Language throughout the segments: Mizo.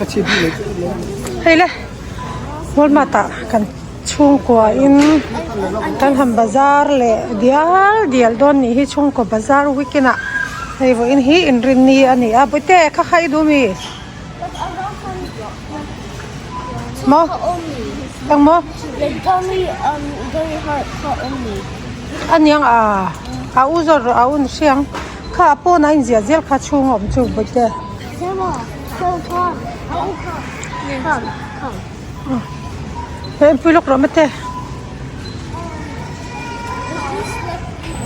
Hei le Walmart ah kan chhungkua in kan han bazar leh dial dial dawn nih hi chhungkaw bazar weekend ah hei vawiin hi inrinni a ni a bawihte kha kha i duh mi maw engmaw a niang a a u zawt rawh a u ni hriang kha a pawnah a inziah zel kha chhung a awm chu bawihte. He inpui lawk rawh mate.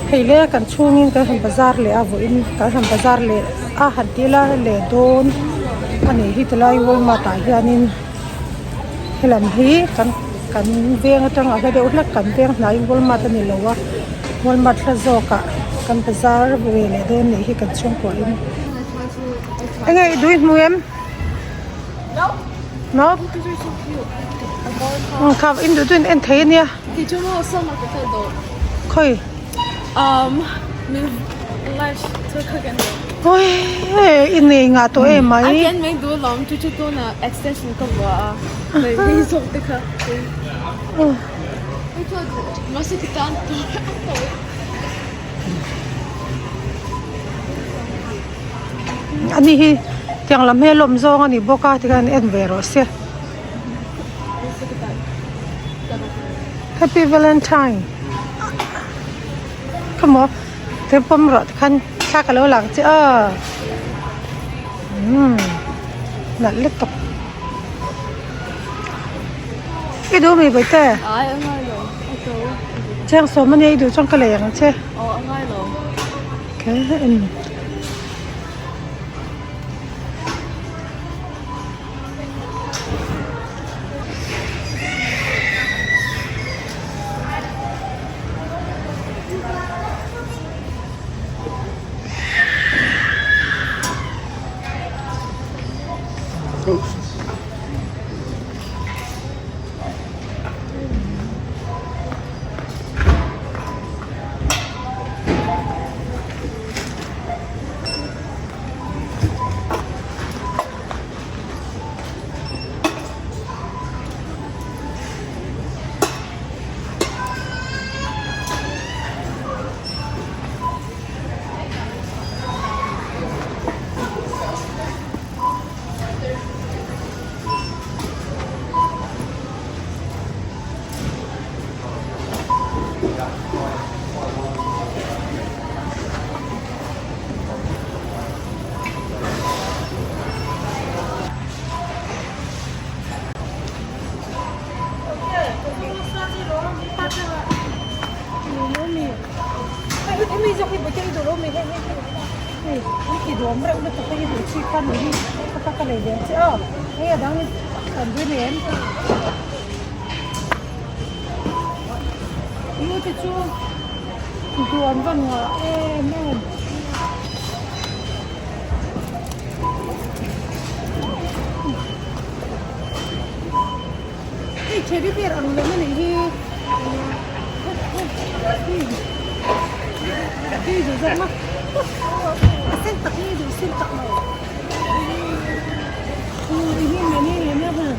Hei le kan chhungin kan han bazar leh a vawiin kan han bazar leh a han ti ila leh dawn a nih hi tilai Walmart ah hianin helam hi kan kan veng atang a hla deuh hlek kan veng hnaiin Walmart a ni lo a Walmart hla zawkah kan bazar ve leh dawn nih hi kan chhungkuah in. Enge i duh i hmu em? No. Kha in duh duh in en thei ania. Khawi? Oi i nei ngah tawh em mai. Ani hi tiang lam hi a lawm zawng a ni bawk a tikhian en ve rawh se happy valentine khawmaw te pawm rawh tikhan thla ka lo lang che aw umm nalh lutuk i duh mi bawihte chiang sawm ania i duh chuan ka lei ang che. I te chu duan va ngah em em. Hei teddy bear ang lem a nih hi. Hei duh zawk ma. A sen tak hi duh sen tak lo. Hi hi mene mene ha.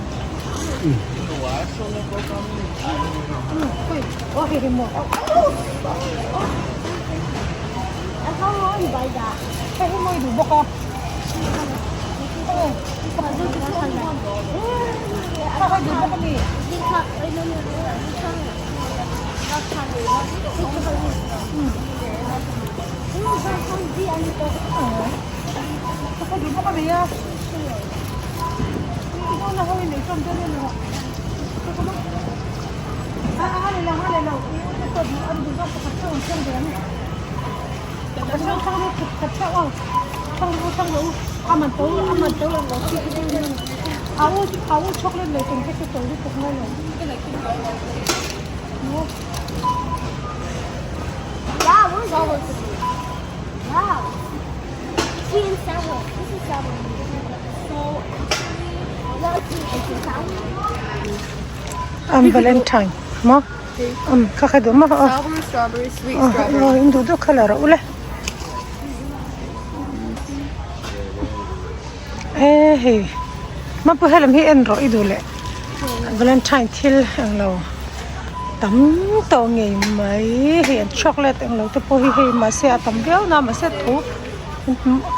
Yeah, where's all those? Wow. Sweet and sour. This is sour. So, Am valentine maw am kha kha duh maw aw Sour strawberry, sweet strawberry. aw in duh duh colour a ul e e hei. Mapu helam hi en rawh i duh leh valentine thil englo tam tawh ngei mai hei an chocolate englo te pawh hi hei mahse a tam viau na mahse tho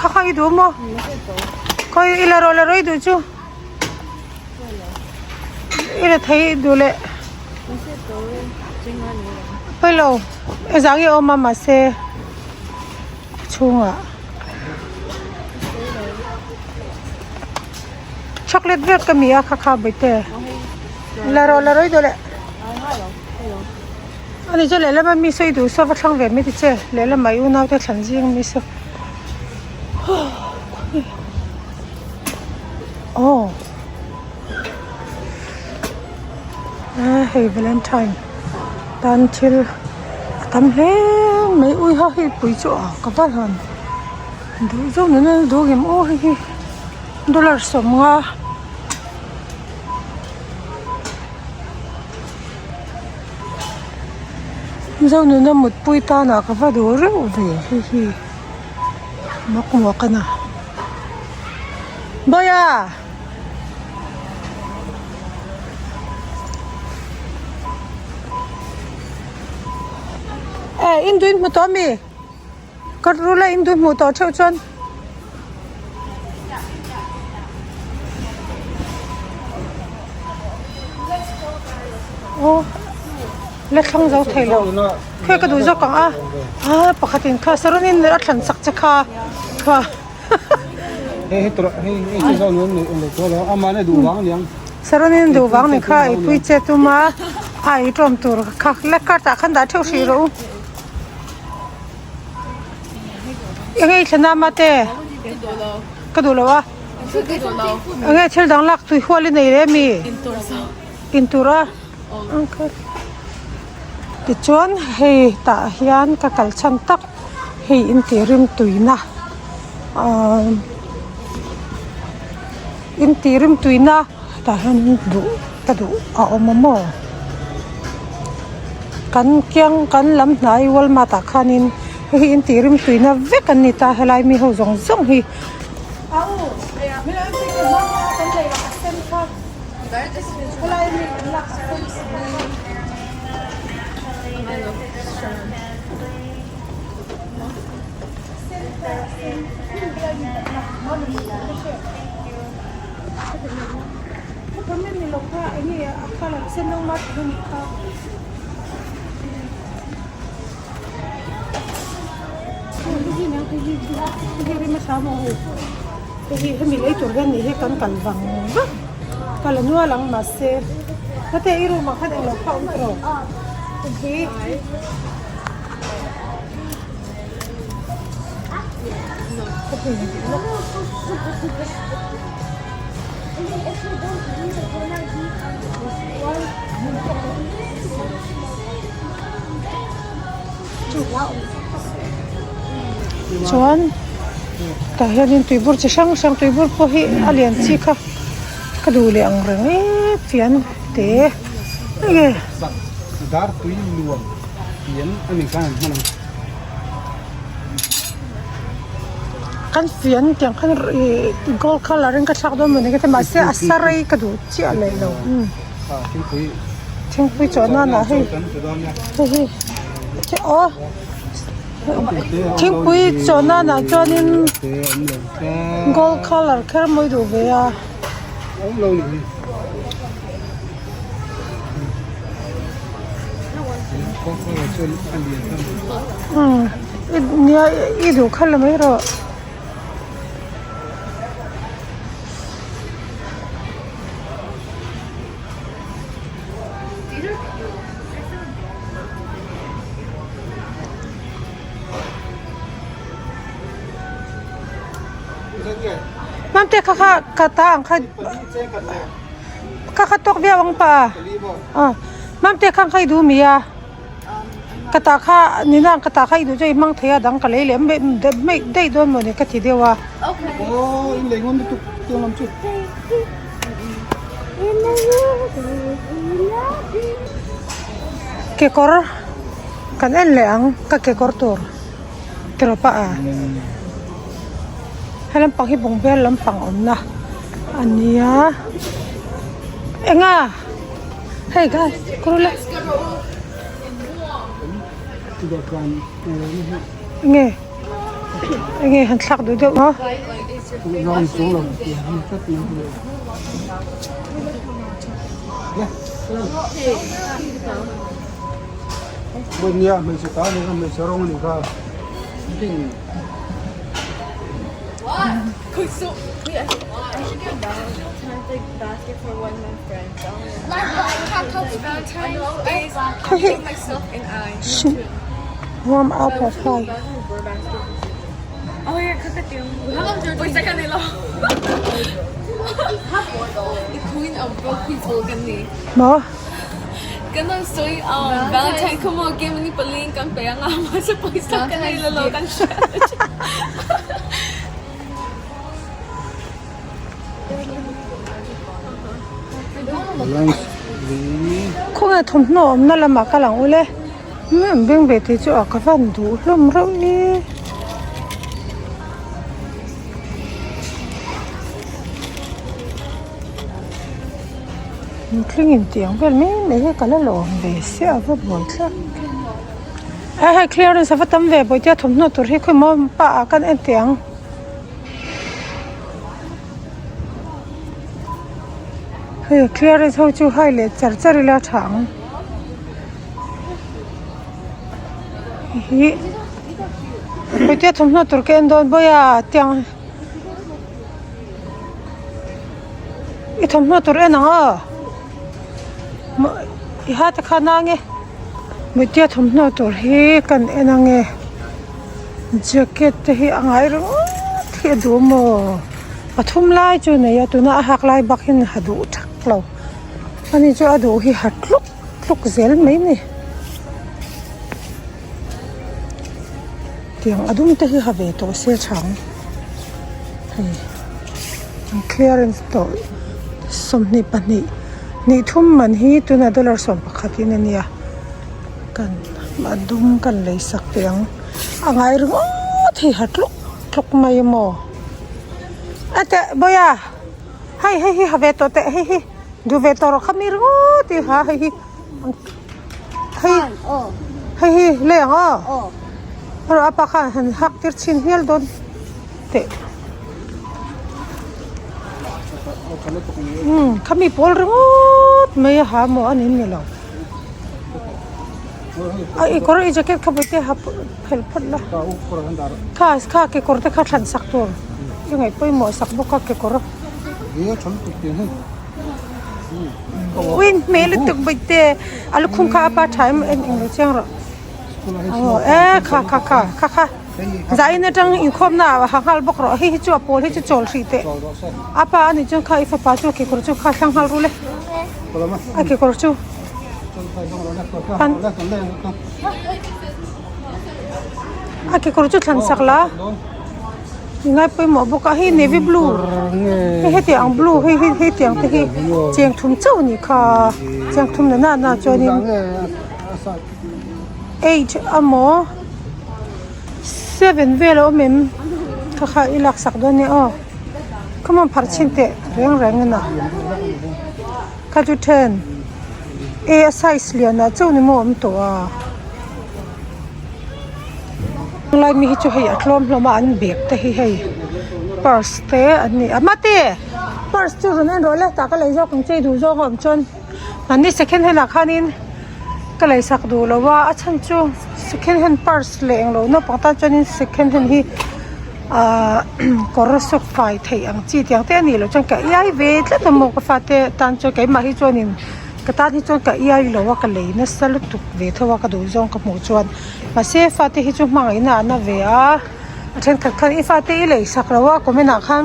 kha kha i duh maw khawi i la rawh la rawh i duh chu i la thei i duh leh pawilo engzah nge awm a mahse chhungah. Chocolate vek ka mi a kha kha bawihte la rawh la rawh i duh leh ani chu lehlam a mi saw i duh saw va thlang ve mai ta che lehlam ah i unau te thlan zing mi saw aw hei valentine tan thil a tam hle mai ui ha hei pui chu a ka va han. Duh zawk nena duh ngem aw hei hi dollar 50 Mizo nuna mutpui tanah ka va duh reuh ve hei hi mak muak a na Bawiha. Eh in duh in hmu tawh ami? Ka rul a in duh hmuh tawh theuh chuan aw la thlang zo thei lo khawi ka duh zawk ang a ah pakhat in kha saron in a thlan sak che kha kha saron in duh vang ni kha eipui che tum a a ei tawm tur kha la card ah khan dah theuh hrih rawh u. Enge i thlen a mate? Ka duh lo a. Enge thil dang lak tui hual i nei leh ami? Intur a. Okay. Tichuan hei tah hian ka kal chhan tak hei intih rim tuina ahh intih rim tuina tah hian duh ka duh a awm a maw. Kan kiang kan lam hnai Walmart ah khanin hei hi intih rim tuina vek an ni ta helai mi ho zawng zawng hi. Hemi lei tur hian nih hi kan kal vang vang kal a nual ang mahse hete i room ah khan englo kha a awm tawh hi. Chuan tah hianin tuibur chi hrang hrang tuibur pawh hi a lian chi kha ka duh leh ang reng em fian te enge. Kan fian tiang khan ih gold colour in ka thlak dawn mawni ka ti mahse a sarei ka duh chiah leh lo thingpui chawh nan ah hei hei hi aw thingpui chawh nan ah chuanin gold colour kher mawi duh ve a. Nia i duh kha la mai rawh. Mamte kha kha ka ta ang kha. Ka kha tawk viau ang pa a Mamte khan kha i duh mi a ka tah kha nina ka tah kha i duh chu i hmang thei a dang ka lei leh mai daih dawn mawni ka ti deuh a. Kekawr kan en leh ang ka kekawr tur tiraw pa a he lampang hi bungbel lampang awmna. a nia enga hei guys kawr la enge enge han thlak duh deuh a. Warm apple pie. Maw? Khawnge thawmhnaw awmna lamah kal ang ule an beng ve tih chu a ka van duh hlawm reuh e. Nutling in tih ang vel mai mai hi ka la lawm ve sia a va buai thlak a hei clearance a va tam ve bawihtea thawmhnaw tur hi khawimaw pa ah khan en teh ang. Hei clearance ho chu hai leh char char ila a tha ang ihh bawihtea thawmhnaw tur ka en dawn bawiha tiang i thawmhnaw tur en ang aw i ha te kha nang e bawihtea thawmhnaw tur hi kan en ang e. Jacket te hi a ngai ringawt hi a duh maw pathum lai chu nei a tuna a hak lai bak hian ha duh thak lo ani chu a duh hi ha tluk tluk zel mai a ni tiang a dum te hi ha ve tawh se chhang hei an clearance tawh 22 hnih thum man hi tuna dollar 11 in a nia. Kan a dum kan lei sak teh ang a ngai ringawt hi ha tluk tluk mai maw a teh bawiha hei hei hi ha ve tawh teh hei hi duh ve tawh rawh kha mi ringawt hi ha hei hi hei hei hi lei ang aw erawh a pa khan han hak tir chhin hial dawn teh umm khami pawl ringawt mai a ha maw a ni ni lo. A i kawr i jacket kha bawihte ha phelh phawt la kha kha kekawr te kha thlan sak tur i ngaih pawimawh sak bawk a kekawr ui hmel lutuk bawihte a lukhum kha a pa tha em em englo chiang rawh aw e kha kha kha kha kha zain atang inkhawm na ah ha nghal bawk rawh hei hi chu a pawl hi chu chawl hrih teh a pa anih chuan kha i fapa chu kekawr chu kha thlang nghal ru le a kekawr chu a kekawr chu thlan sak la i ngai pawimawh bawk a hei navy blue hei hetiang ang blue hei hei hetiang te hi cheng thum chauh a nih kha cheng thum na na chuanin eight emaw seven vel a awm em kha kha i lak sak dawn nia aw come on pharh chhin teh reng reng in a kha chu then e a size lian ah chauh ni maw a awm tawh a lai mi hi chu hei a tlawm hlawm a an bag te hi hei purse te an ni a mate purse chu rawn en rawh le tah ka lei zawk ang che i duh zawng a awm chuan mahni second hand ah khanin. Ka lei sak duh lo a a chhan chu second hand purse leh englo naupang tan chuanin second hand hi ahh kawr sawk fai theih ang chi tiang te a nih loh chuan ka iai ve tlat a maw ka fate tan chuan keimah hi chuanin ka tan hi chuan ka iai lo a ka lei nasa lutuk ve tho a ka duh zawng ka hmuh chuan mahse fate hi chu hmangaihna an na ve a a thenkhat khan i fate i lei sak lo a comment ah khan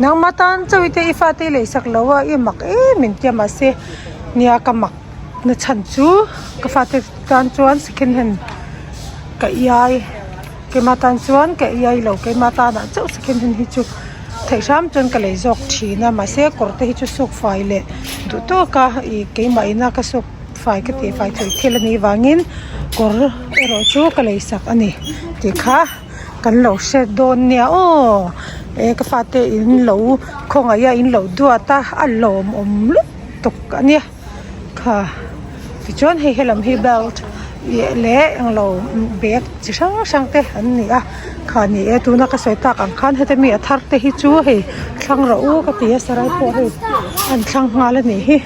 nangmah tan chauh i te i fate i lei sak lo a i mak em em tia mahse nia ka mak. Na chhan chu ka fate tan chuan second hand ka iai keimah tan chuan ka iai lo keimah tanah chauh second hand hi chu theih hram chuan ka lei zawk thin a mahse kawr te hi chu suk fai leh duh tawk a ih keimah ina ka suk fai ka tih fai theih thil a nih vangin kawr erawh chu ka lei sak a ni tih kha. kan lo hre dawn nia aw e ka fate in lo khawngaih a in lo duat a a lawmawm lutuk a nia kha tichuan hei helam hi belt leh englo bag chi hrang hrang te an ni a kha ni e tuna ka sawi tak ang khan heta mi a thar te hi chu hei thlang rawh u ka ti a sarai pawh hei an thlang nghal a nih hi.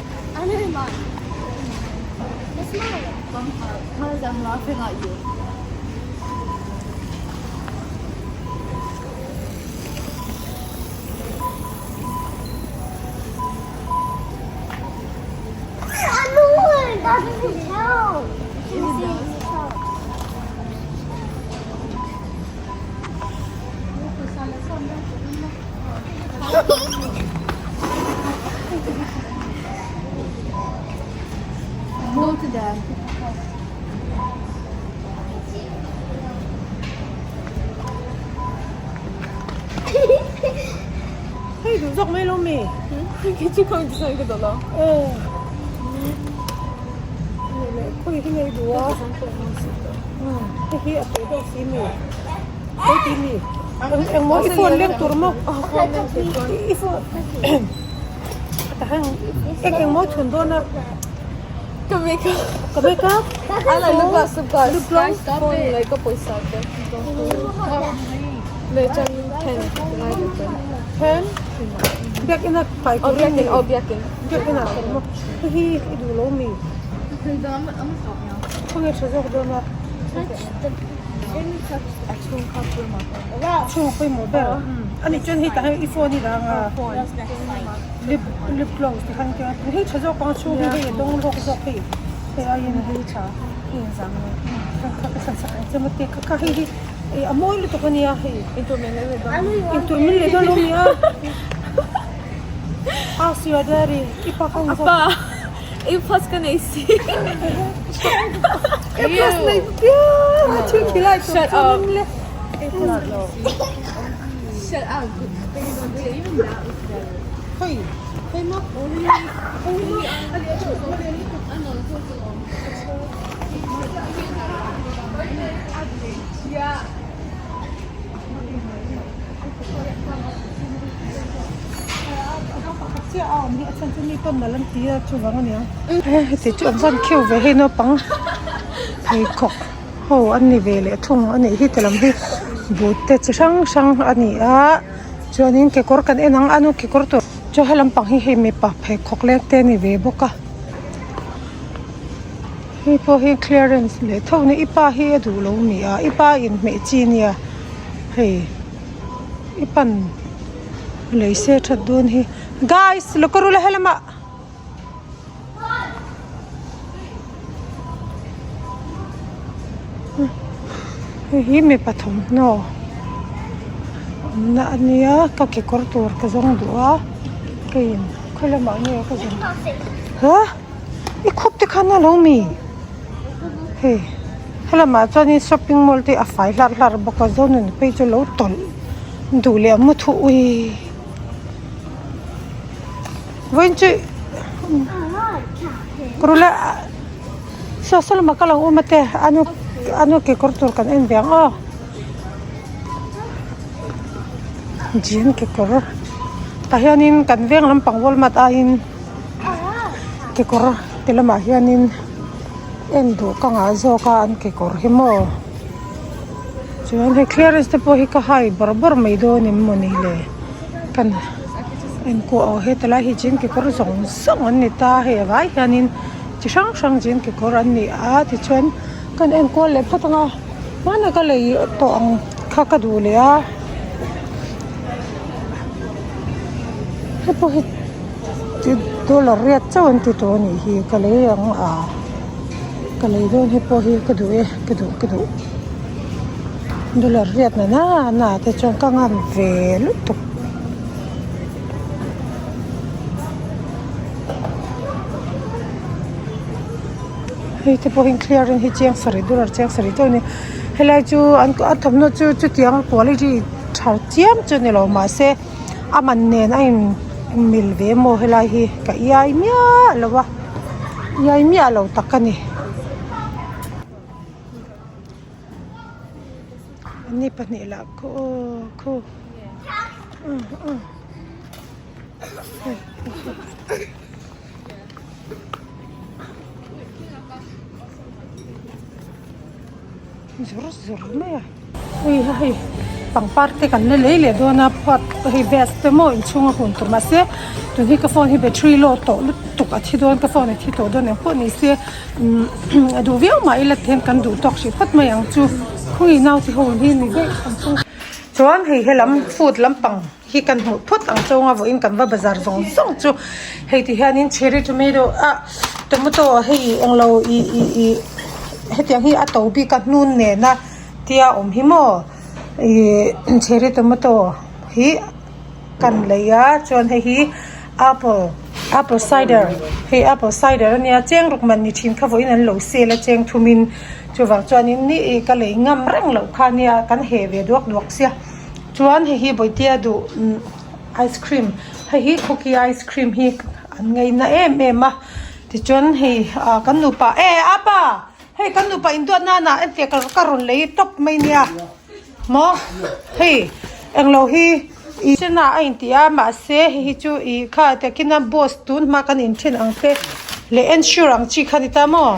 Hei duh zawk mai lo mi? Aw. Khawi hi ngei duh a. Hei hi a tui deuh si mi. Hei ti mi. Engmaw i phone leng tur maw? I phone. Eng engmaw chhun dawn a. Ka makeup. Ka makeup. I like lip gloss, lip gloss. Lip gloss. Phone like ka pawisa te. Le chan pen. Pen. Biak ina pai Oh, turin biakin, oh biakin. Biak ina tur maw. Hei hi i duh lo mi. Khawnge tha zawk dawn a. Chhung pawimawh ber. Ani chuan hei tah hian i phone i dah ang a. Lip lip gloss te khan keng a hei tha zawk ang a chhung hi hei a dawng lawk zawk hei hei aiin hei tha hei ang zang kha kha ka thlan sak ang che maw te kha kha hei hi ih a mawi lutuk a nia hei intur min leh dawn lo mi a ask your daddy i pa kha ang zawk Pa i plus ka nei si i plus nei piang a thil khilai tur chuan in le Shut up. Hei hei maw chiah a awm hi a chhan chu mi pawn nalh an ti a chuvang aniang heti chu an van khiu ve hei naupang pheikhawk ho an ni ve leh thung a nih hi ti lam hi but te chi hrang hrang a ni a chuanin kekawr kan en ang a nu kekawr tur chu he lampang hi hei mipa pheikhawk leng te a ni ve bawk a hei pawh hi clearance leh tho a ni i pa hi a duh lo a ni a i pa inhmeh chi a nia hei i pan lei se that dawn hi guys lo kar ula helamah. Hei hi mipa thawmhnaw awmna a nia ka kekawr tur ka zawng duh a keiin khawi lamah nge ka zawn ha i khup te khan a lo mi hei helamah chuanin shopping mall te a fai hlarh hlarh bawk a zawn phei chu lo tawlh duh leh a mu thu ui. Vawiin chu kawrula saw saw lamah ka lo awm a te anu anu kekawr tur kan en ve ang aw jean kekawr tah hianin kan veng lampang walmart aiin kekawr ti lamah hianin en duh ka ngah zawk a an kekawr hi maw chuan hei clearance te pawh hi ka hai bawrh bawrh mai dawn em mawni le. Kan enkuah aw heta lai hi jean kekawr zawng zawng an ni ta hei a vai hianin chi hrang hrang jean kekawr an ni a tichuan kan enkual leh phawt ang a hmanah ka lei tawh ang kha ka duh leh a hei pawh hi dollar riat chauh an ti tawh a nih hi ka lei ang a ka lei dawn hei pawh hi ka duh e ka duh ka duh. Dollar riat na na na te chuan ka ngam ve lutuk. Hei te pawh hi clear in hi chiang sarih dollar chiang sarih chauh a ni helai chu an a thawmhnaw chu chutiang quality tha chiam chu a ni lo mahse a man nen a in mil ve maw helai hi ka iai miah lo a iai miah lo tak a ni. Anni pahnih lah khu aw khu Zawr zawr mai a hei hei pangpar te kan la lei leh dawn a pot hei vase te maw inchhung a hun tur mahse tun hi ka phone hi battery low tawh lutuk a thi dawn ka phone a thi tawh dawn eng pawh ni se umm a duh viau mah ila tihian kan duh tawk hrih phawt mai ang chu khawi naute ho hi ni daih ang chu chuan hei helam food lampang hi kan hmuh phawt ang chunga vawiin kan va bazar zawng zawng chu hei ti hianin cherry tomato ah tomato hei englo ih ih ih hetiang hi a to bik a hnun nena tia awm hi maw ih cherry tomato hi kan lei a chuan hei hi apple apple cider hei apple cider ania cheng ruk man ni thin kha vawiin an lo sale a cheng thumin chuvang chuanin ni ih ka lei ngam reng loh kha ania kan heh ve duak duak sia. Chuan hei hi Bawihtea duh ice cream hei hi cookie ice cream hi an ngaina em em a tichuan hei ah kan nupa e apa hei kan nupa induat nana entir ka ka rawn lei tawp mai nia maw hei englo hi ih senah a intih a mahse hei hi chu ih kha takina boss tun hma kan inthen ang te leh ensure ang chi kha a ni ta maw.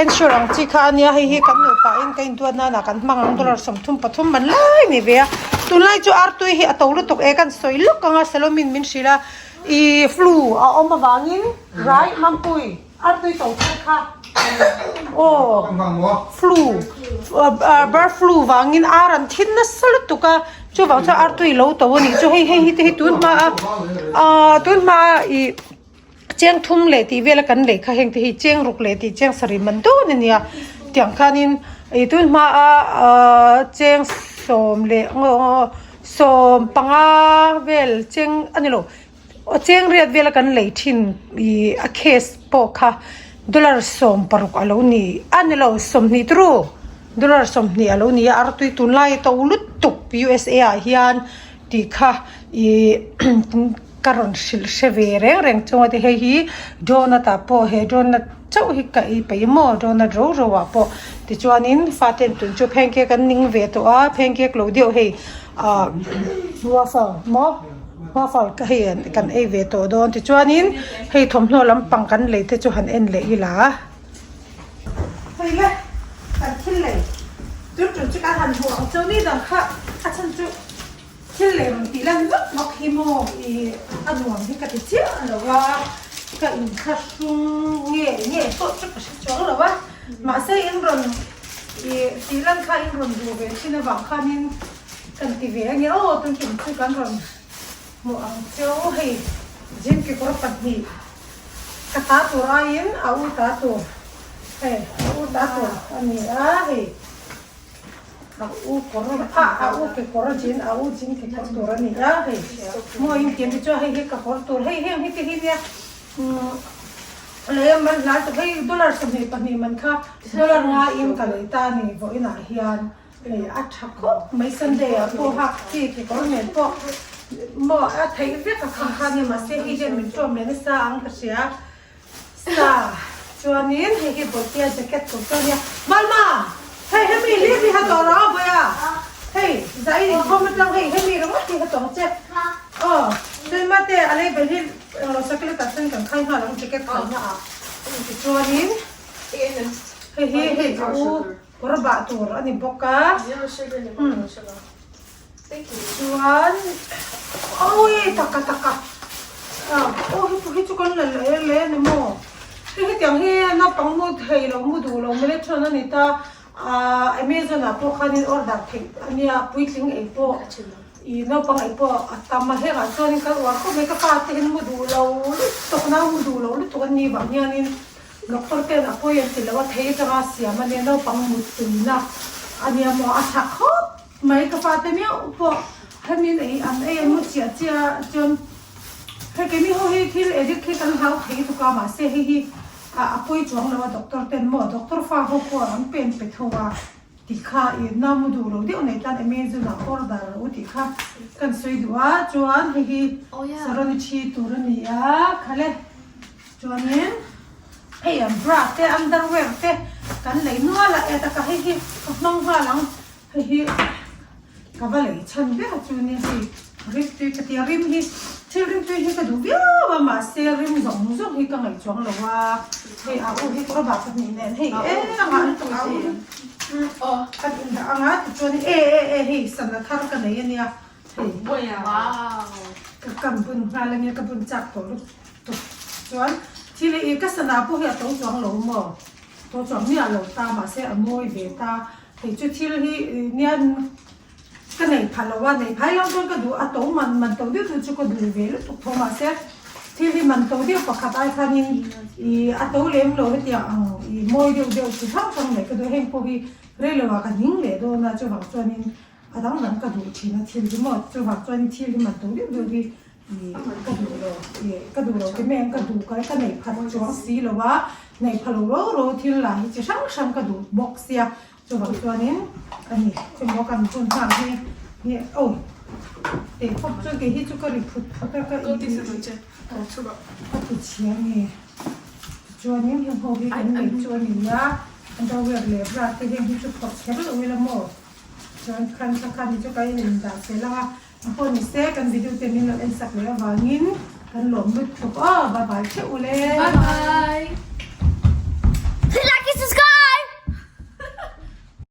Ensure ang chi kha a nia hei hi kan nupa in ka induat nana kan hmang ang dollar 33 man lai ni ve a tunlai chu artui hi a to lutuk e kan sawi lawk ang a Salomin min hrilh a ih flu a awm avangin rai Mampui artui to thar kha aw flu bird flu vangin ar an thin nasa lutuk a chuvang chuan artui lo to a nih chu hei hei hi te hi tun hma a ah tun hma a ih. Cheng thum leh tih vela kan lei kha heng te hi cheng ruk leh tih cheng sarih man dawn a nia tiang khanin ih tun hmaa ahh cheng sawm leh sawm panga vel cheng a ni lo aw cheng riat vela kan lei thin ih a case pawh kha dollar 16 a lo ni a ni lo 20 turu dollar 20 a lo ni a artui tunlai to lutuk U_S_A ah hian tih kha ih. Ka rawn hrilh hre ve reng reng chunga te hei hi donut ah pawh he donut chauh hi ka ei peih maw donut ro ro ah pawh tichuanin faten tun chu pancake an ning ve tawh a pancake lo deuh hei ah waffle maw waffle ka hei kan ei ve tawh dawn tichuanin hei thawmhnaw lampang kan lei te chu han en leh ila. Hei le kan thil lei tun tun chu kan han hmuh ang chu ni dang kha a chhan chu. Thil leh rawn tih lan vak vak hi maw ih a nuam hi ka ti chiah lo a, ka inthlahrung nge nge pawh chu ka hre chuang lo a, mahse in rawn ih tih lan kha in rawn duh ve thin avang khanin kan ti ve a nia aw tun tum chu kan rawn hmuh ang cheu hei jean kekawr pahnih ka ta tur aiin a u ta tur hei a u ta tur a ni a hei. A u kawr a a u kekawr a jean a u jean kekawr tur a ni a hei maw in tiam te chuan hei hi ka kawr tur hei heng hi te hi nia umm lei a man hlai tawp hei dollar 22 man kha dollar nga in ka lei ta a ni vawiin ah hian hei a tha khawp mai sunday ah pawh hak chi kekawr nen pawh maw a theih vek a khang kha nia mahse hei hian min ṭawm leh nasa ang ka hria. Sa chuanin hei hi Bawihtea jacket tur chu a nia. Malma! Hei hemi hlip hi ha tawh rawh a Bawiha. Hei zai inkhawm atang hei hemi ringawt hi ha tawh ang che. Aw chuan mate a label hi englo sakil atah chuan kan khai nghal ang jacket khaina ah. Tichuanin hei hi hei a u kawr bah tur a ni bawk a. Chuan awii taka taka ah aw hei hi chu kan la leh leh a ni maw hei hetiang hi naupang mu thei lo mu duh lo melatonin a ni ta ah amazon ah pawh khanin order theih a nia puitling ei pawh ih naupang ei pawh a tam a hengah chuanin kan uar khawp mai ka pa te hian mu duh lo lutuk nau mu duh lo lutuk an nih vang hianin. Doctor ten a pawi an ti lo a, thei atanga siam a nia, naupang mut tuina a nia maw, a tha khawp mai ka fate miauh pawh hemi ei an ei an mu chiah chiah a chuan hei keini ho hi thil addict hi kan hlau thei tuk a mahse hei hi a pawi chuang lo a doctor ten maw doctor fa ho pawh an pen pe tho a tih kha i nau mu duh lo deuh nei tan amazon ah order u tih kha kan sawi duh a chuan hei hi saroni thi tur a ni a khale. Chuanin hei an bra te underwear te kan lei nual a e taka hei hi ka hmang nghal ang hei hi. Ka va lei chhan ber chu nia hei rim tui ka tia rim hi thil rim tui hi ka duh viau a mahse rim zawng zawng hi ka ngaih chuang lo a hei a u hi kawr bak pahnih nen hei eng anga an tuk a u hi kan indah anga tichuan e e e hei sana thar ka nei ania hei ka kam bun nghal ania ka bun chak tawh lutuk chuan thil i ka sana pawh hi a to chuang lo maw to chuang miah lo ta mahse a mawi ve ta. Kei chu thil hi nian ka nei pha lo a, nei phai lang chuan ka duh a to man man to deuh deuh chu ka duh ve lutuk tho mahse thil hi man to deuh pakhat ai khanin ih a to lem lo hetiang ang ih mawi deuh deuh chi hrang hrang nei ka duh heng pawh hi rei lo ah ka hning leh dawn a chuvang chuanin a dang dang ka duh thin a thil hi maw chuvang chuanin thil hi man to deuh deuh hi ih ka duh lo ih ka duh lo ti mai ang ka duh ka ka neih phat chuang si lo a neih pha lo ro ro thil lah hi chi hrang hrang ka duh bawk sia chuvang chuanin a ni chemaw kan hun nghak hi hi aw teh khawp chuan kei hi chu ka ri phut phut a ka ka ti chhia a ni tichuanin heng ho hi kan neih chu a ni a underwear leh bra te heng hi chu phawrh kher lo ila maw chuan khan kha khan hi chu ka indah fel ang a. A pawh ni se kan video te min lo en sak leh avangin kan lawm lut thuk aw bye bye theuh ule. Bye bye.